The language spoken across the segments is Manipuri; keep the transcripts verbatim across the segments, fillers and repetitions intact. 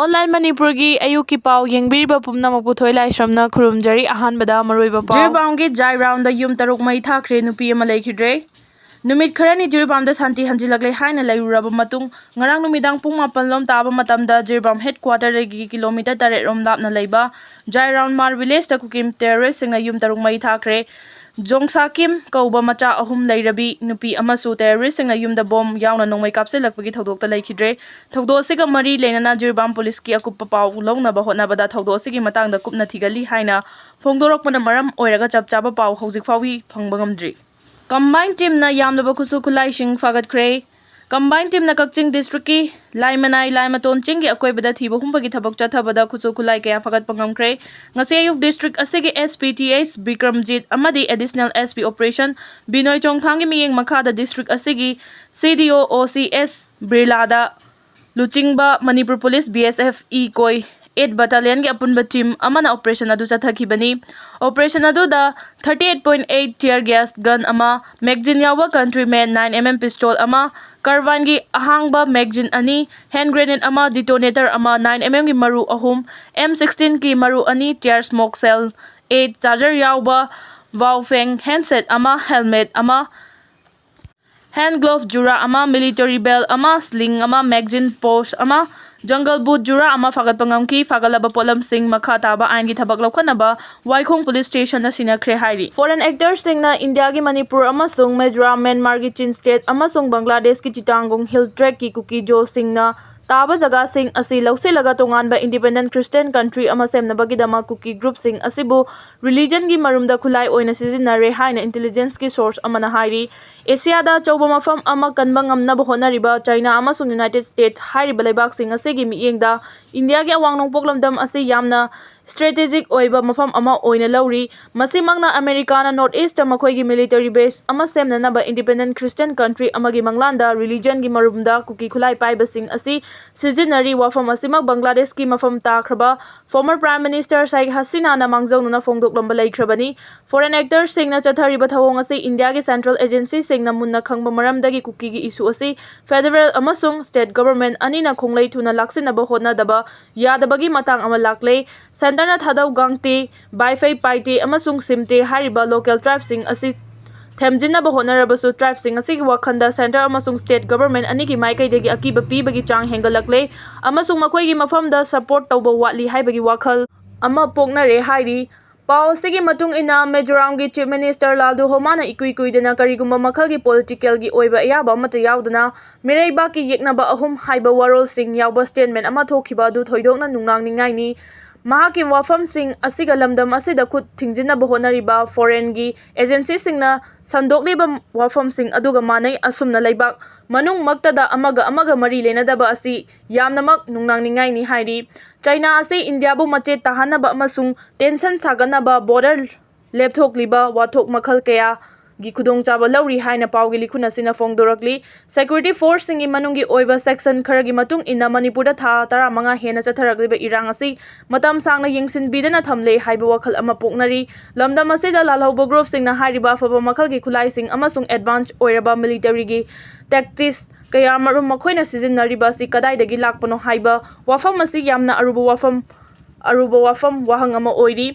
ꯑꯣꯟꯂꯥꯏꯟ ꯃꯅꯤꯄꯨꯔꯒꯤ ꯑꯌꯨꯛꯀꯤ ꯄꯥꯎ ꯌꯦꯡꯕꯤꯔꯤꯕ ꯄꯨꯝꯅꯃꯛꯄꯨ ꯊꯣꯏ ꯂꯥꯏꯁ꯭ꯔꯝꯅ ꯈꯨꯔꯨꯝꯖꯔꯤ꯫ ꯑꯍꯥꯟꯕꯗ ꯃꯔꯨꯑꯣꯏꯕ ꯄꯥꯎ꯫ ꯖꯤꯔꯤꯕꯥꯝꯒꯤ ꯖꯥꯏꯔꯥꯎꯟꯗ ꯌꯨꯝ ꯇꯔꯨꯛ ꯃꯩ ꯊꯥꯈ꯭ꯔꯦ, ꯅꯨꯄꯤ ꯑꯃ ꯂꯩꯈꯤꯗ꯭ꯔꯦ꯫ ꯅꯨꯃꯤꯠ ꯈꯔꯅꯤ ꯖꯤꯔꯤꯕꯥꯝꯗ ꯁꯥꯟꯇꯤ ꯍꯟꯖꯤꯜꯂꯛꯂꯦ ꯍꯥꯏꯅ ꯂꯩꯔꯨꯔꯕ ꯃꯇꯨꯡ, ꯉꯔꯥꯡ ꯅꯨꯃꯤꯗꯥꯡ ꯄꯨꯡ ꯃꯥꯄꯟ ꯂꯣꯝ ꯇꯥꯕ ꯃꯇꯝꯗ ꯖꯤꯔꯤꯕꯥꯝ ꯍꯦꯗ ꯀ꯭ꯋꯥꯇꯔꯗꯒꯤ ꯀꯤꯂꯣꯃꯤꯇꯔ ꯇꯔꯦꯠ ꯔꯣꯝ ꯂꯥꯞꯅ ꯂꯩꯕ ꯖꯥꯏꯔꯥꯎꯟ ꯃꯥꯔ ꯚꯤꯂꯦꯖꯇ ꯀꯨꯀꯤ ꯇꯦꯔꯣꯔꯤꯁꯁꯤꯡꯅ ꯌꯨꯝ ꯇꯔꯨꯛ ꯃꯩ ꯊꯥꯈ꯭ꯔꯦ꯫ ꯖꯣꯡꯁꯥ ꯀꯤꯝ ꯀꯧꯕ ꯃꯆꯥ ꯑꯍꯨꯝ ꯂꯩꯔꯕꯤ ꯅꯨꯄꯤ ꯑꯃꯁꯨ ꯇꯦꯔꯣꯔꯤꯁꯁꯤꯡꯅ ꯌꯨꯝꯗ ꯕꯣꯝ ꯌꯥꯎꯅ ꯅꯣꯡꯃꯩ ꯀꯥꯞꯁꯤꯜꯂꯛꯄꯒꯤ ꯊꯧꯗꯣꯛꯇ ꯂꯩꯈꯤꯗ꯭ꯔꯦ꯫ ꯊꯧꯗꯣꯛ ꯑꯁꯤꯒ ꯃꯔꯤ ꯂꯩꯅꯅ ꯖꯤꯔꯤꯕꯥꯝ ꯄꯨꯂꯤꯁꯀꯤ ꯑꯀꯨꯞꯄ ꯄꯥꯎ ꯂꯧꯅꯕ ꯍꯣꯠꯅꯕꯗ ꯊꯧꯗꯣꯛ ꯑꯁꯤꯒꯤ ꯃꯇꯥꯡꯗ ꯀꯨꯞꯅ ꯊꯤꯒꯠꯂꯤ ꯍꯥꯏꯅ ꯐꯣꯡꯗꯣꯔꯛꯄꯅ ꯃꯔꯝ ꯑꯣꯏꯔꯒ ꯆꯞ ꯆꯥꯕ ꯄꯥꯎ ꯍꯧꯖꯤꯛ ꯐꯥꯎꯕꯤ ꯐꯪꯕ ꯉꯝꯗ꯭ꯔꯤ꯫ ꯀꯝꯕꯥꯏꯟ ꯇꯤꯝꯅ ꯌꯥꯝꯂꯕ ꯈꯨꯠꯁꯨ ꯈꯨꯠꯂꯥꯏꯁꯤꯡ ꯐꯥꯒꯠꯈ꯭ꯔꯦ꯫ ꯀꯝꯕꯥꯏꯟ ꯇꯤꯝꯅ ꯀꯛꯆꯤꯡ ꯗꯤꯁꯇ꯭ꯔꯤꯛꯀꯤ ꯂꯥꯏꯃꯅꯥꯏ ꯂꯥꯏꯃꯇꯣꯟ ꯆꯤꯡꯒꯤ ꯑꯀꯣꯏꯕꯗ ꯊꯤꯕ ꯍꯨꯝꯕꯒꯤ ꯊꯕꯛ ꯆꯠꯊꯕꯗ ꯈꯨꯠꯁꯨ ꯈꯨꯠꯂꯥꯏ ꯀꯌꯥ ꯐꯥꯒꯠꯄ ꯉꯝꯈ꯭ꯔꯦ꯫ ꯉꯁꯤ ꯑꯌꯨꯛ ꯗꯤꯁꯇ꯭ꯔꯤꯛ ꯑꯁꯤꯒꯤ S P T H Bikramjit ꯑꯃꯗꯤ ꯑꯦꯗꯤꯁꯅꯦꯜ ꯑꯦꯁ ꯄꯤ ꯑꯣꯄꯔꯦꯁꯟ ꯕꯤꯅꯣꯏ ꯆꯣꯡꯊꯥꯡꯒꯤ ꯃꯤꯠꯌꯦꯡ ꯃꯈꯥꯗ ꯗꯤꯁꯇ꯭ꯔꯤꯛ ꯑꯁꯤꯒꯤ ꯁꯤ ꯗꯤ ꯑꯣ ꯑꯣ ꯁꯤ ꯑꯦꯁ ꯕꯤꯔꯂꯥꯗ ꯂꯨꯆꯤꯡꯕ ꯃꯅꯤꯄꯨꯔ ꯄꯨꯂꯤꯁ ꯕꯤ ꯑꯦꯁ ꯑꯦꯐ ꯏ ꯀꯣꯏ ꯑꯦꯠ ꯕꯠꯇꯥꯂꯤꯌꯟꯒꯤ ꯑꯄꯨꯟꯕ ꯇꯤꯝ ꯑꯃꯅ ꯑꯣꯄꯔꯦꯁꯟ ꯑꯗꯨ ꯆꯠꯊꯈꯤꯕꯅꯤ꯫ ꯑꯣꯄꯔꯦꯁꯟ ꯑꯗꯨꯗ thirty eight point eight tear gas gun ꯑꯃ, ꯃꯦꯒꯖꯤꯟ ꯌꯥꯎꯕ ꯀꯟꯇ꯭ꯔꯤꯃꯦꯟ ꯅꯥꯏꯟ ꯑꯦꯝ ꯑꯦꯝ ꯄꯤꯁꯇꯣꯜ ꯑꯃ, ꯀꯥꯔꯕꯥꯏꯟꯒꯤ ꯑꯍꯥꯡꯕ ꯃꯦꯒꯖꯤꯟ ꯑꯅꯤ, ꯍꯦꯟ ꯒ꯭ꯔꯦꯅꯦꯗ ꯑꯃ, ꯗꯤꯇꯣꯅꯦꯇꯔ ꯑꯃ, ꯅꯥꯏꯟ ꯑꯦꯝ ꯑꯦꯝꯒꯤ ꯃꯔꯨ ꯑꯍꯨꯝ, ꯑꯦꯝ ꯁꯤꯛꯁꯇꯤꯟꯒꯤ ꯃꯔꯨ ꯑꯅꯤ, ꯇꯤꯌꯥꯔ ꯁ꯭ꯃꯣꯛ ꯁꯦꯜ ꯑꯩꯠ, ꯆꯥꯔꯖꯔ ꯌꯥꯎꯕ ꯋꯥꯎꯐꯦꯡ ꯍꯦꯟꯁꯦꯠ ꯑꯃ, ꯍꯦꯜꯃꯦꯠ ꯑꯃ, ꯍꯦꯟ ꯒ꯭ꯂꯣꯚ ꯖꯨꯔꯥ ꯑꯃ, ꯃꯤꯂꯤꯇꯔꯤ ꯕꯦꯜ ꯑꯃ, ꯁ꯭ꯂꯤꯡ ꯑꯃ, ꯃꯦꯒꯖꯤꯟ ꯄꯣꯁ ꯑꯃ, ꯖꯪꯒꯜ ꯕꯨꯠ ꯖꯨꯔꯥ ꯑꯃ ꯐꯥꯒꯠꯄ ꯉꯝꯈꯤ꯫ ꯐꯥꯒꯠꯂꯕ ꯄꯣꯠꯂꯝꯁꯤꯡ ꯃꯈꯥ ꯇꯥꯕ ꯑꯥꯏꯟꯒꯤ ꯊꯕꯛ ꯂꯧꯈꯠꯅꯕ ꯋꯥꯏꯈꯣꯡ ꯄꯨꯂꯤꯁ ꯁ꯭ꯇꯦꯁꯟꯗ ꯁꯤꯟꯅꯈ꯭ꯔꯦ ꯍꯥꯏꯔꯤ꯫ ꯐꯣꯔꯦꯟ ꯑꯦꯛꯇꯔꯁꯤꯡꯅ ꯏꯟꯗꯤꯌꯥꯒꯤ ꯃꯅꯤꯄꯨꯔ ꯑꯃꯁꯨꯡ ꯃꯦꯖꯣꯔꯥꯝ ꯃ꯭ꯌꯥꯟꯃꯥꯔꯒꯤ ꯆꯤꯟ ꯁ꯭ꯇꯦꯠ ꯑꯃꯁꯨꯡ ꯕꯪꯒ꯭ꯂꯥꯗꯦꯁꯀꯤ ꯆꯤꯇꯥꯡꯒꯣꯡ ꯍꯤꯜ ꯇ꯭ꯔꯦꯛꯀꯤ ꯀꯨꯀꯤ ꯖꯣꯁꯤꯡꯅ ꯇꯥꯕ ꯖꯒꯥꯁꯤꯡ ꯑꯁꯤ ꯂꯧꯁꯤꯜꯂꯒ ꯇꯣꯉꯥꯟꯕ ꯏꯟꯗꯤꯄꯦꯟꯗꯦꯟꯠ ꯈ꯭ꯔꯤꯁꯇꯤꯌꯟ ꯀꯟꯇ꯭ꯔꯤ ꯑꯃ ꯁꯦꯝꯅꯕꯒꯤꯗꯃꯛ ꯀꯨꯀꯤ ꯒ꯭ꯔꯨꯞꯁꯤꯡ ꯑꯁꯤꯕꯨ ꯔꯤꯂꯤꯖꯟꯒꯤ ꯃꯔꯨꯝꯗ ꯈꯨꯠꯂꯥꯏ ꯑꯣꯏꯅ ꯁꯤꯖꯤꯟꯅꯔꯦ ꯍꯥꯏꯅ ꯏꯟꯇꯦꯂꯤꯖꯦꯟꯁꯀꯤ ꯁꯣꯔꯁ ꯑꯃꯅ ꯍꯥꯏꯔꯤ꯫ ꯑꯦꯁꯤꯌꯥꯗ ꯑꯆꯧꯕ ꯃꯐꯝ ꯑꯃ ꯀꯟꯕ ꯉꯝꯅꯕ ꯍꯣꯠꯅꯔꯤꯕ ꯆꯥꯏꯅꯥ ꯑꯃꯁꯨꯡ ꯌꯨꯅꯥꯏꯇꯦꯗ ꯁ꯭ꯇꯦꯠꯁ ꯍꯥꯏꯔꯤꯕ ꯂꯩꯕꯥꯛꯁꯤꯡ ꯑꯁꯤꯒꯤ ꯃꯤꯠꯌꯦꯡꯗ ꯏꯟꯗꯤꯌꯥꯒꯤ ꯑꯋꯥꯡ ꯅꯣꯡꯄꯣꯛ ꯂꯝꯗꯝ ꯑꯁꯤ ꯌꯥꯝꯅ strategic ꯑꯣꯏꯕ ꯃꯐꯝ ꯑꯃ ꯑꯣꯏꯅ ꯂꯧꯔꯤ꯫ ꯃꯁꯤꯃꯛꯅ ꯑꯃꯦꯔꯤꯀꯥꯅ North East ꯇ ꯃꯈꯣꯏꯒꯤ military base ꯑꯃ ꯁꯦꯝꯅꯅꯕ independent Christian country ꯑꯃꯒꯤ ꯃꯪꯂꯥꯟꯗ religion ꯒꯤ ꯃꯔꯨꯝꯗ ꯀꯨꯀꯤ ꯈꯨꯠꯂꯥꯏ ꯄꯥꯏꯕꯁꯤꯡ ꯑꯁꯤ ꯁꯤꯖꯤꯟꯅꯔꯤ꯫ ꯋꯥꯐꯝ ꯑꯁꯤꯃꯛ ꯕꯪꯒ꯭ꯂꯥꯗꯦꯁꯀꯤ ꯃꯐꯝ ꯇꯥꯈ꯭ꯔꯕ former Prime Minister Sheikh Hasina ꯅ ꯃꯥꯡꯖꯧꯅꯅ ꯐꯣꯡꯗꯣꯛꯂꯝꯕ ꯂꯩꯈ꯭ꯔꯕꯅꯤ꯫ Foreign actors ꯁꯤꯡꯅ ꯆꯠꯊꯔꯤꯕ ꯊꯧꯑꯣꯡ ꯑꯁꯤ ꯏꯟꯗꯤꯌꯥꯒꯤ central agency ꯁꯤꯡꯅ ꯃꯨꯟꯅ ꯈꯪꯕ ꯃꯔꯝꯗꯒꯤ ꯀꯨꯀꯤꯒꯤ issue ꯑꯁꯤ federal ꯑꯃꯁꯨꯡ state government ꯑꯅꯤꯅ ꯈꯣꯡꯂꯩ ꯊꯨꯅ ꯂꯥꯛꯁꯤꯟꯅꯕ ꯍꯣꯠꯅꯗꯕ ꯌꯥꯗꯕꯒꯤ ꯃꯇꯥꯡ ꯑꯃ ꯂꯥꯛꯂꯦ꯫ Centre ꯅ ꯊꯥꯗꯧ ꯒꯥꯡꯇꯦ, ꯕꯥꯏꯐꯩ ꯄꯥꯏꯇꯦ ꯑꯃꯁꯨꯡ ꯁꯤꯝꯇꯦ ꯍꯥꯏꯔꯤꯕ local tribe ꯁꯤꯡ ꯑꯁꯤ ꯊꯦꯝꯖꯤꯟꯅꯕ ꯍꯣꯠꯅꯔꯕꯁꯨ, tribe ꯁꯤꯡ ꯑꯁꯤꯒꯤ ꯋꯥꯈꯜꯗ centre ꯑꯃꯁꯨꯡ state government ꯑꯅꯤꯒꯤ ꯃꯥꯏꯀꯩꯗꯒꯤ ꯑꯀꯤꯕ ꯄꯤꯕꯒꯤ ꯆꯥꯡ ꯍꯦꯟꯒꯠꯂꯛꯂꯦ ꯑꯃꯁꯨꯡ ꯃꯈꯣꯏꯒꯤ ꯃꯐꯝꯗ support ꯇꯧꯕ ꯋꯥꯠꯂꯤ ꯍꯥꯏꯕꯒꯤ ꯋꯥꯈꯜ ꯑꯃ ꯄꯣꯛꯅꯔꯦ ꯍꯥꯏꯔꯤ꯫ ꯄꯥꯎ ꯑꯁꯤꯒꯤ ꯃꯇꯨꯡ ꯏꯟꯅ, ꯃꯤꯖꯣꯔꯥꯝꯒꯤ Chief Minister ꯂꯥꯜꯗꯨꯍꯣꯃꯥꯅ ꯏꯀꯨꯏ ꯀꯨꯏꯗꯅ ꯀꯔꯤꯒꯨꯝꯕ ꯃꯈꯜꯒꯤ political ꯒꯤ ꯑꯣꯏꯕ ꯑꯌꯥꯕ ꯑꯃꯠꯇ ꯌꯥꯎꯗꯅ ꯃꯤꯔꯩꯕꯥꯛꯀꯤ ꯌꯦꯛꯅꯕ ꯑꯍꯨꯝ ꯍꯥꯏꯕ ꯋꯥꯔꯣꯜꯁꯤꯡ ꯌꯥꯎꯕ statement ꯑꯃ ꯊꯣꯛꯈꯤꯕ ꯑꯗꯨ ꯊꯣꯏꯗꯣꯛꯅ ꯅꯨꯡꯅꯥꯡꯅꯤꯡꯉꯥꯏꯅꯤ꯫ ꯃꯍꯥꯛꯀꯤ ꯋꯥꯐꯝꯁꯤꯡ ꯑꯁꯤꯒ ꯂꯝꯗꯝ ꯑꯁꯤꯗ ꯈꯨꯠ ꯊꯤꯡꯖꯤꯟꯅꯕ ꯍꯣꯠꯅꯔꯤꯕ foreign ꯒꯤ agency ꯁꯤꯡꯅ ꯁꯟꯗꯣꯛꯂꯤꯕ ꯋꯥꯐꯝꯁꯤꯡ ꯑꯗꯨꯒ ꯃꯥꯟꯅꯩ꯫ ꯑꯁꯨꯝꯅ ꯂꯩꯕꯥꯛ ꯃꯅꯨꯡꯃꯛꯇꯗ ꯑꯃꯒ ꯑꯃꯒ ꯃꯔꯤ ꯂꯩꯅꯗꯕ ꯑꯁꯤ ꯌꯥꯝꯅꯃꯛ ꯅꯨꯡꯅꯥꯡꯅꯤꯡꯉꯥꯏꯅꯤ ꯍꯥꯏꯔꯤ꯫ ꯆꯥꯏꯅꯥ ꯑꯁꯤ ꯏꯟꯗꯤꯌꯥꯕꯨ ꯃꯆꯦꯠ ꯇꯥꯍꯟꯅꯕ ꯑꯃꯁꯨꯡ tension ꯁꯥꯒꯠꯅꯕ border ꯂꯦꯞꯊꯣꯛꯂꯤꯕ ꯋꯥꯊꯣꯛ ꯃꯈꯜ ꯀꯌꯥꯒꯤ ꯈꯨꯗꯣꯡꯆꯥꯕ ꯂꯧꯔꯤ ꯍꯥꯏꯅ ꯄꯥꯎꯒꯤ ꯂꯤꯈꯨꯟ ꯑꯁꯤꯅ ꯐꯣꯡꯗꯣꯔꯛꯂꯤ꯫ Security force ꯁꯤꯡꯒꯤ ꯃꯅꯨꯡꯒꯤ ꯑꯣꯏꯕ section ꯈꯔꯒꯤ ꯃꯇꯨꯡ ꯏꯟꯅ, ꯃꯅꯤꯄꯨꯔꯗ ꯊꯥ ꯇꯔꯥꯃꯉꯥ ꯍꯦꯟꯅ ꯆꯠꯊꯔꯛꯂꯤꯕ ꯏꯔꯥꯡ ꯑꯁꯤ ꯃꯇꯝ ꯁꯥꯡꯅ ꯌꯦꯡꯁꯤꯟꯕꯤꯗꯅ ꯊꯝꯂꯦ ꯍꯥꯏꯕ ꯋꯥꯈꯜ ꯑꯃ ꯄꯣꯛꯅꯔꯤ꯫ ꯂꯝꯗꯝ ꯑꯁꯤꯗ ꯂꯥꯜꯍꯧꯕ group ꯁꯤꯡꯅ ꯍꯥꯏꯔꯤꯕ ꯑꯐꯕ ꯃꯈꯜꯒꯤ ꯈꯨꯠꯂꯥꯏꯁꯤꯡ ꯑꯃꯁꯨꯡ advance ꯑꯣꯏꯔꯕ military ꯒꯤ tactics ꯀꯌꯥ ꯃꯔꯨꯝ ꯃꯈꯣꯏꯅ ꯁꯤꯖꯤꯟꯅꯔꯤꯕ ꯑꯁꯤ ꯀꯗꯥꯏꯗꯒꯤ ꯂꯥꯛꯄꯅꯣ ꯍꯥꯏꯕ ꯋꯥꯐꯝ ꯑꯁꯤ ꯌꯥꯝꯅ ꯑꯔꯨꯕ ꯋꯥꯐꯝ, ꯑꯔꯨꯕ ꯋꯥꯐꯝ ꯋꯥꯍꯪ ꯑꯃ ꯑꯣꯏꯔꯤ꯫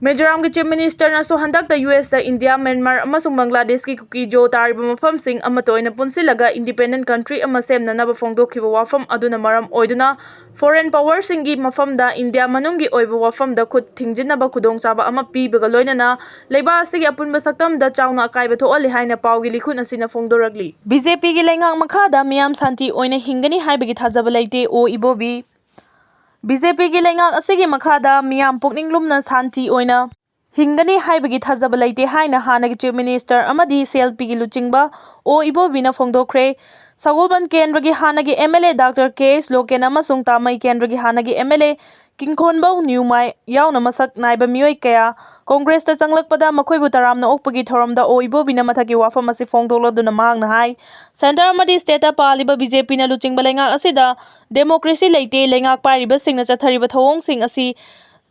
ꯃꯤꯖꯣꯔꯥꯝꯒꯤ Chief Minister ꯅꯁꯨ ꯍꯟꯗꯛꯇ ꯌꯨ ꯑꯦꯁ ꯇ ꯏꯟꯗꯤꯌꯥ, ꯃ꯭ꯌꯥꯟꯃꯥꯔ ꯑꯃꯁꯨꯡ ꯕꯪꯒ꯭ꯂꯥꯗꯦꯁꯀꯤ ꯀꯨꯀꯤ ꯖꯣ ꯇꯥꯔꯤꯕ ꯃꯐꯝꯁꯤꯡ ꯑꯃꯠꯇ ꯑꯣꯏꯅ ꯄꯨꯟꯁꯤꯜꯂꯒ independent country ꯑꯃ ꯁꯦꯝꯅꯅꯕ ꯐꯣꯡꯗꯣꯛꯈꯤꯕ ꯋꯥꯐꯝ ꯑꯗꯨꯅ ꯃꯔꯝ ꯑꯣꯏꯗꯨꯅ foreign power ꯁꯤꯡꯒꯤ ꯃꯐꯝꯗ ꯏꯟꯗꯤꯌꯥ ꯃꯅꯨꯡꯒꯤ ꯑꯣꯏꯕ ꯋꯥꯐꯝꯗ ꯈꯨꯠ ꯊꯤꯡꯖꯤꯟꯅꯕ ꯈꯨꯗꯣꯡꯆꯥꯕ ꯑꯃ ꯄꯤꯕꯒ ꯂꯣꯏꯅꯅ ꯂꯩꯕꯥꯛ ꯑꯁꯤꯒꯤ ꯑꯄꯨꯟꯕ ꯁꯛꯇꯝꯗ ꯆꯥꯎꯅ ꯑꯀꯥꯏꯕ ꯊꯣꯛꯍꯜꯂꯤ ꯍꯥꯏꯅ ꯄꯥꯎꯒꯤ ꯂꯤꯈꯨꯟ ꯑꯁꯤꯅ ꯐꯣꯡꯗꯣꯔꯛꯂꯤ꯫ ꯕꯤ ꯖꯦ ꯄꯤꯒꯤ ꯂꯩꯉꯥꯛ ꯃꯈꯥꯗ ꯃꯤꯌꯥꯝ ꯁꯥꯟꯇꯤ ꯑꯣꯏꯅ ꯍꯤꯡꯒꯅꯤ ꯍꯥꯏꯕꯒꯤ ꯊꯥꯖꯕ ꯂꯩꯇꯦ, ꯑꯣ ꯏꯕꯣꯕꯤ꯫ ꯕꯤ ꯖꯦ ꯄꯤꯒꯤ ꯂꯩꯉꯥꯛ ꯑꯁꯤꯒꯤ ꯃꯈꯥꯗ ꯃꯤꯌꯥꯝ ꯄꯨꯛꯅꯤꯡ ꯂꯨꯝꯅ ꯁꯥꯟꯇꯤ ꯑꯣꯏꯅ ꯍꯤꯡꯒꯅꯤ ꯍꯥꯏꯕꯒꯤ ꯊꯥꯖꯕ ꯂꯩꯇꯦ ꯍꯥꯏꯅ ꯍꯥꯟꯅꯒꯤ Chief Minister ꯑꯃꯗꯤ C L Pꯒꯤ ꯂꯨꯆꯤꯡꯕ ꯑꯣ ꯏꯕꯣꯕꯤꯅ ꯐꯣꯡꯗꯣꯛꯈ꯭ꯔꯦ꯫ ꯁꯒꯣꯜꯕꯟ ꯀꯦꯟꯗ꯭ꯔꯒꯤ ꯍꯥꯟꯅꯒꯤ M L A Doctor K H local ꯑꯃꯁꯨꯡ ꯇꯥꯃꯩ ꯀꯦꯟꯗ꯭ꯔꯒꯤ ꯍꯥꯟꯅꯒꯤ M L A ꯀꯤꯡꯈꯣꯟꯕꯧ ꯅ꯭ꯌꯨꯃꯥꯏ ꯌꯥꯎꯅ ꯃꯁꯛ ꯅꯥꯏꯕ ꯃꯤꯑꯣꯏ ꯀꯌꯥ ꯀꯣꯡꯒ꯭ꯔꯦꯁꯇ ꯆꯪꯂꯛꯄꯗ ꯃꯈꯣꯏꯕꯨ ꯇꯔꯥꯝꯅ ꯑꯣꯛꯄꯒꯤ ꯊꯧꯔꯝꯗ ꯑꯣ ꯏꯕꯣꯕꯤꯅ ꯃꯊꯛꯀꯤ ꯋꯥꯐꯝ ꯑꯁꯤ ꯐꯣꯡꯗꯣꯛꯂꯗꯨꯅ ꯃꯍꯥꯛꯅ ꯍꯥꯏ, Centre ꯑꯃꯗꯤ stateꯇ ꯄꯥꯜꯂꯤꯕ B J Pꯅ ꯂꯨꯆꯤꯡꯕ ꯂꯩꯉꯥꯛ ꯑꯁꯤꯗ democracy ꯂꯩꯇꯦ, ꯂꯩꯉꯥꯛ ꯄꯥꯏꯔꯤꯕꯁꯤꯡꯅ ꯆꯠꯊꯔꯤꯕ ꯊꯧꯑꯣꯡꯁꯤꯡ ꯑꯁꯤ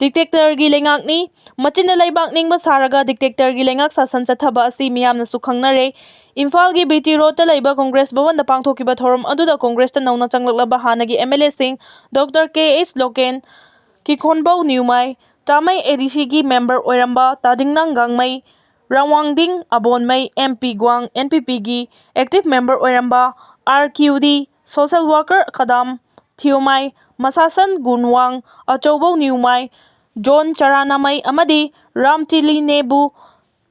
dictatorꯒꯤ ꯂꯩꯉꯥꯛꯅꯤ, ꯃꯆꯤꯟꯅ ꯂꯩꯕꯥꯛ ꯅꯤꯡꯕ ꯁꯥꯔꯒ dictatorꯒꯤ ꯂꯩꯉꯥꯛ ꯁꯥꯁꯟ ꯆꯠꯊꯕ ꯑꯁꯤ ꯃꯤꯌꯥꯝꯅꯁꯨ ꯈꯪꯅꯔꯦ꯫ ꯏꯝꯐꯥꯜꯒꯤ B T Roadꯇ ꯂꯩꯕ ꯀꯣꯡꯒ꯭ꯔꯦꯁ ꯚꯕꯟꯗ ꯄꯥꯡꯊꯣꯛꯈꯤꯕ ꯊꯧꯔꯝ ꯑꯗꯨꯗ ꯀꯣꯡꯒ꯭ꯔꯦꯁꯇ ꯅꯧꯅ ꯆꯪꯂꯛꯂꯕ ꯍꯥꯟꯅꯒꯤ M L Aꯁꯤꯡ Doctor K H Loken, Kikhonbou Nyumai, Tamei A D Cꯒꯤ member ꯑꯣꯏꯔꯝꯕ ꯇꯥꯗꯤꯡꯅꯥꯡ Gangmei, Rangwangding Abonmei, M P Gwang, N P Pꯒꯤ active member ꯑꯣꯏꯔꯝꯕ R Q D, social worker Kadam Thiyomai, Masason Gunwang, Achoubou Nyumai, John Charanamei ꯑꯃꯗꯤ ꯔꯥꯝꯇꯤꯂꯤꯅꯦꯕꯨ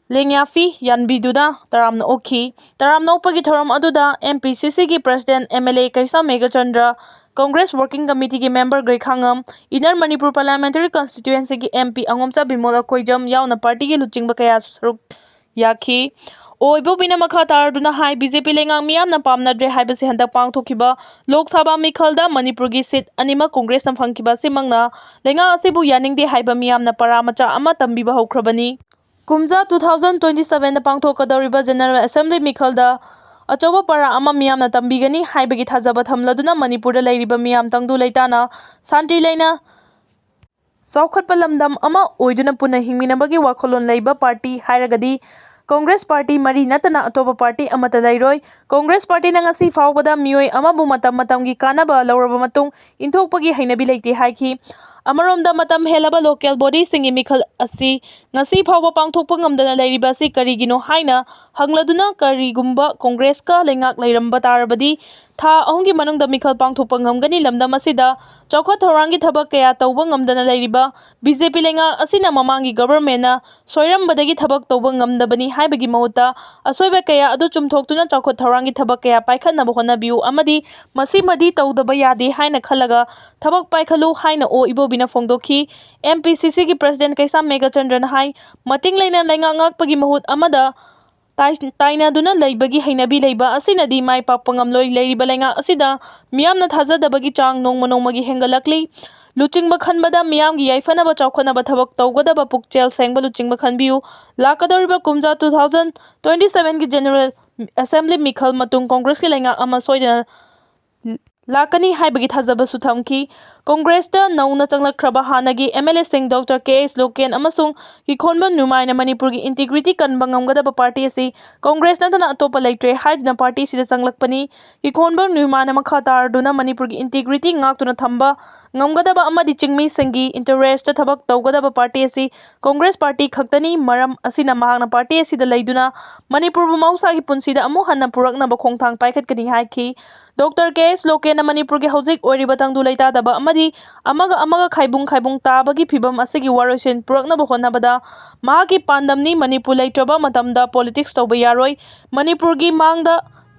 ꯂꯦꯡꯌꯥꯐꯤ ꯌꯥꯟꯕꯤꯗꯨꯅ ꯇꯔꯥꯝꯅ ꯑꯣꯛꯈꯤ꯫ ꯇꯔꯥꯝꯅ ꯑꯣꯛꯄꯒꯤ ꯊꯧꯔꯝ ꯑꯗꯨꯗ M P C Cꯒꯤ president M L A Keisham Meghachandra, Congress Working Committeeꯒꯤ member ꯒꯩꯈꯥꯉꯝ, Inner Manipur Parliamentary Constituencyꯒꯤ M P ꯑꯉꯣꯝꯆꯥ Bimol Akoijam ꯌꯥꯎꯅ partyꯒꯤ ꯂꯨꯆꯤꯡꯕ ꯀꯌꯥꯁꯨ ꯁꯔꯨꯛ ꯌꯥꯈꯤ꯫ ꯑꯣ ꯏꯕꯣꯕꯤꯅ ꯃꯈꯥ ꯇꯥꯔꯗꯨꯅ ꯍꯥꯏ, B J P ꯂꯩꯉꯥꯛ ꯃꯤꯌꯥꯝꯅ ꯄꯥꯝꯅꯗ꯭ꯔꯦ ꯍꯥꯏꯕꯁꯤ ꯍꯟꯗꯛ ꯄꯥꯡꯊꯣꯛꯈꯤꯕ ꯂꯣꯛ ꯁꯚꯥ ꯃꯤꯈꯜꯗ ꯃꯅꯤꯄꯨꯔꯒꯤ seat ꯑꯅꯤꯃꯛ ꯀꯣꯡꯒ꯭ꯔꯦꯁꯅ ꯐꯪꯈꯤꯕ ꯑꯁꯤꯃꯛꯅ ꯂꯩꯉꯥꯛ ꯑꯁꯤꯕꯨ ꯌꯥꯅꯤꯡꯗꯦ ꯍꯥꯏꯕ ꯃꯤꯌꯥꯝꯅ ꯄꯔꯥ ꯃꯆꯥ ꯑꯃ ꯇꯝꯕꯤꯕ ꯍꯧꯈ꯭ꯔꯕꯅꯤ꯫ ꯀꯨꯝꯖꯥ two thousand twenty sevenꯗ ꯄꯥꯡꯊꯣꯛꯀꯗꯧꯔꯤꯕ General Assembly ꯃꯤꯈꯜꯗ ꯑꯆꯧꯕ ꯄꯔꯥ ꯑꯃ ꯃꯤꯌꯥꯝꯅ ꯇꯝꯕꯤꯒꯅꯤ ꯍꯥꯏꯕꯒꯤ ꯊꯥꯖꯕ ꯊꯝꯂꯗꯨꯅ ꯃꯅꯤꯄꯨꯔꯗ ꯂꯩꯔꯤꯕ ꯃꯤꯌꯥꯝ ꯇꯪꯗꯨ ꯂꯩꯇꯥꯅ ꯁꯥꯟꯇꯤ ꯂꯩꯅ ꯆꯥꯎꯈꯠꯄ ꯂꯝꯗꯝ ꯑꯃ ꯑꯣꯏꯗꯨꯅ ꯄꯨꯟꯅ ꯍꯤꯡꯃꯤꯟꯅꯕꯒꯤ ꯋꯥꯈꯜꯂꯣꯟ ꯂꯩꯕ party ꯍꯥꯏꯔꯒꯗꯤ ꯀꯣꯡꯒ꯭ꯔꯦꯁ party ꯃꯔꯤ ꯅꯠꯇꯅ ꯑꯇꯣꯞꯄ party ꯑꯃꯠꯇ ꯂꯩꯔꯣꯏ꯫ ꯀꯣꯡꯒ꯭ꯔꯦꯁ partyꯅ ꯉꯁꯤ ꯐꯥꯎꯕꯗ ꯃꯤꯑꯣꯏ ꯑꯃꯕꯨ ꯃꯇꯝ ꯃꯇꯝꯒꯤ ꯀꯥꯟꯅꯕ ꯂꯧꯔꯕ ꯃꯇꯨꯡ ꯏꯟꯊꯣꯛꯄꯒꯤ ꯍꯩꯅꯕꯤ ꯂꯩꯇꯦ ꯍꯥꯏꯈꯤ꯫ ꯑꯃꯔꯣꯝꯗ ꯃꯇꯝ ꯍꯦꯜꯂꯕ local bodyꯁꯤꯡꯒꯤ ꯃꯤꯈꯜ ꯑꯁꯤ ꯉꯁꯤ ꯐꯥꯎꯕ ꯄꯥꯡꯊꯣꯛꯄ ꯉꯝꯗꯅ ꯂꯩꯔꯤꯕ ꯑꯁꯤ ꯀꯔꯤꯒꯤꯅꯣ ꯍꯥꯏꯅ ꯍꯪꯂꯗꯨꯅ ꯀꯔꯤꯒꯨꯝꯕ ꯀꯣꯡꯒ꯭ꯔꯦꯁꯀ ꯂꯩꯉꯥꯛ ꯂꯩꯔꯝꯕ ꯇꯥꯔꯕꯗꯤ ꯊꯥ ꯑꯍꯨꯝꯒꯤ ꯃꯅꯨꯡꯗ ꯃꯤꯈꯜ ꯄꯥꯡꯊꯣꯛꯄ ꯉꯝꯒꯅꯤ꯫ ꯂꯝꯗꯝ ꯑꯁꯤꯗ ꯆꯥꯎꯈꯠ ꯊꯧꯔꯥꯡꯒꯤ ꯊꯕꯛ ꯀꯌꯥ ꯇꯧꯕ ꯉꯝꯗꯅ ꯂꯩꯔꯤꯕ B J P ꯂꯩꯉꯥꯛ ꯑꯁꯤꯅ ꯃꯃꯥꯡꯒꯤ governmentꯅ ꯁꯣꯏꯔꯝꯕꯗꯒꯤ ꯊꯕꯛ ꯇꯧꯕ ꯉꯝꯗꯕꯅꯤ ꯍꯥꯏꯕꯒꯤ ꯃꯍꯨꯠꯇ ꯑꯁꯣꯏꯕ ꯀꯌꯥ ꯑꯗꯨ ꯆꯨꯝꯊꯣꯛꯇꯨꯅ ꯆꯥꯎꯈꯠ ꯊꯧꯔꯥꯡꯒꯤ ꯊꯕꯛ ꯀꯌꯥ ꯄꯥꯏꯈꯠꯅꯕ ꯍꯣꯠꯅꯕꯤꯌꯨ ꯑꯃꯗꯤ ꯃꯁꯤꯃꯗꯤ ꯇꯧꯗꯕ ꯌꯥꯗꯦ ꯍꯥꯏꯅ ꯈꯜꯂꯒ ꯊꯕꯛ ꯄꯥꯏꯈꯠꯂꯨ ꯍꯥꯏꯅ ꯑꯣ ꯏꯕꯣ ꯄꯤꯅ ꯐꯣꯡꯗꯣꯛꯈꯤ꯫ ꯑꯦꯝ ꯄꯤ ꯁꯤ ꯁꯤꯒꯤ ꯄ꯭ꯔꯁꯤꯗꯦꯟ ꯀꯩꯁꯥꯝ ꯃꯦꯘꯆꯟꯗ꯭ꯔꯅ ꯍꯥꯏ, ꯃꯇꯤꯡ ꯂꯩꯅ ꯂꯩꯉꯥꯛ ꯉꯥꯛꯄꯒꯤ ꯃꯍꯨꯠ ꯑꯃꯗ ꯇꯥꯏ-, ꯇꯥꯏꯅꯗꯨꯅ ꯂꯩꯕꯒꯤ ꯍꯩꯅꯕꯤ ꯂꯩꯕ ꯑꯁꯤꯅꯗꯤ ꯃꯥꯏ ꯄꯥꯛꯄ ꯉꯝꯂꯣꯏ꯫ ꯂꯩꯔꯤꯕ ꯂꯩꯉꯥꯛ ꯑꯁꯤꯗ ꯃꯤꯌꯥꯝꯅ ꯊꯥꯖꯗꯕꯒꯤ ꯆꯥꯡ ꯅꯣꯡꯃ ꯅꯣꯡꯃꯒꯤ ꯍꯦꯟꯒꯠꯂꯛꯂꯤ꯫ ꯂꯨꯆꯤꯡꯕ ꯈꯟꯕꯗ ꯃꯤꯌꯥꯝꯒꯤ ꯌꯥꯏꯐꯅꯕ, ꯆꯥꯎꯈꯠꯅꯕ ꯊꯕꯛ ꯇꯧꯒꯗꯕ ꯄꯨꯛꯆꯦꯜ ꯁꯦꯡꯕ ꯂꯨꯆꯤꯡꯕ ꯈꯟꯕꯤꯌꯨ꯫ ꯂꯥꯛꯀꯗꯧꯔꯤꯕ ꯀꯨꯝꯖꯥ two thousand twenty sevenꯒꯤ General Assembly ꯃꯤꯈꯜ ꯃꯇꯨꯡ ꯀꯣꯡꯒ꯭ꯔꯦꯁꯀꯤ ꯂꯩꯉꯥꯛ ꯑꯃ ꯁꯣꯏꯗꯅ ꯂꯥꯛꯀꯅꯤ ꯍꯥꯏꯕꯒꯤ ꯊꯥꯖꯕꯁꯨ ꯊꯝꯈꯤ꯫ ꯀꯣꯡꯒ꯭ꯔꯦꯁꯇ ꯅꯧꯅ ꯆꯪꯂꯛꯈ꯭ꯔꯕ ꯍꯥꯟꯅꯒꯤ ꯑꯦꯝ ꯑꯦꯜ ꯑꯦꯁꯤꯡ ꯗꯣꯛꯇꯔ ꯀꯦ ꯑꯦꯁ ꯂꯣꯀꯦꯟ ꯑꯃꯁꯨꯡ ꯀꯤꯈꯣꯟꯕ ꯅꯨꯃꯥꯏꯅ ꯃꯅꯤꯄꯨꯔꯒꯤ integrity ꯀꯟꯕ ꯉꯝꯒꯗꯕ ꯄꯥꯔꯇꯤ ꯑꯁꯤ ꯀꯣꯡꯒ꯭ꯔꯦꯁ ꯅꯠꯇꯅ ꯑꯇꯣꯞꯄ ꯂꯩꯇ꯭ꯔꯦ ꯍꯥꯏꯗꯨꯅ ꯄꯥꯔꯇꯤ ꯑꯁꯤꯗ ꯆꯪꯂꯛꯄꯅꯤ꯫ ꯀꯤꯈꯣꯟꯕ ꯅꯨꯃꯥꯏꯅ ꯃꯈꯥ ꯇꯥꯔꯗꯨꯅ ꯃꯅꯤꯄꯨꯔꯒꯤ integrity ꯉꯥꯛꯇꯨꯅ ꯊꯝꯕ ꯉꯝꯒꯗꯕ ꯑꯃꯗꯤ ꯆꯤꯡꯃꯤꯁꯤꯡꯒꯤ interestꯇ ꯊꯕꯛ ꯇꯧꯒꯗꯕ ꯄꯥꯔꯇꯤ ꯑꯁꯤ ꯀꯣꯡꯒ꯭ꯔꯦꯁ ꯄꯥꯔꯇꯤ ꯈꯛꯇꯅꯤ꯫ ꯃꯔꯝ ꯑꯁꯤꯅ ꯃꯍꯥꯛꯅ ꯄꯥꯔꯇꯤ ꯑꯁꯤꯗ ꯂꯩꯗꯨꯅ ꯃꯅꯤꯄꯨꯔꯕꯨ ꯃꯍꯧꯁꯥꯒꯤ ꯄꯨꯟꯁꯤꯗ ꯑꯃꯨꯛ ꯍꯟꯅ ꯄꯨꯔꯛꯅꯕ ꯈꯣꯡꯊꯥꯡ ꯄꯥꯏꯈꯠꯀꯅꯤ ꯍꯥꯏꯈꯤ꯫ ꯗꯣꯛꯇꯔ ꯀꯦ ꯑꯦꯁ ꯂꯣꯀꯦꯟꯅ ꯃꯅꯤꯄꯨꯔꯒꯤ ꯍꯧꯖꯤꯛ ꯑꯣꯏꯔꯤꯕ ꯇꯪꯗꯨ ꯂꯩꯇꯥꯗꯕ ꯑꯃꯗꯤ ꯑꯃꯒ ꯑꯃꯒ ꯈꯥꯏꯕꯨꯡ ꯈꯥꯏꯕꯨꯡ ꯇꯥꯕꯒꯤ ꯐꯤꯚꯝ ꯑꯁꯤꯒꯤ ꯋꯥꯔꯣꯏꯁꯤꯟ ꯄꯨꯔꯛꯅꯕ ꯍꯣꯠꯅꯕꯗ ꯃꯍꯥꯛꯀꯤ ꯄꯥꯟꯗꯝꯅꯤ꯫ ꯃꯅꯤꯄꯨꯔ ꯂꯩꯇ꯭ꯔꯕ ꯃꯇꯝꯗ politics ꯇꯧꯕ ꯌꯥꯔꯣꯏ꯫ ꯃꯅꯤꯄꯨꯔꯒꯤ ꯃꯥꯡꯗ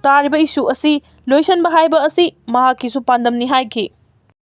ꯇꯥꯔꯤꯕ issue ꯑꯁꯤ ꯂꯣꯏꯁꯤꯟꯕ ꯍꯥꯏꯕ ꯑꯁꯤ ꯃꯍꯥꯛꯀꯤꯁꯨ ꯄꯥꯟꯗꯝꯅꯤ ꯍꯥꯏꯈꯤ꯫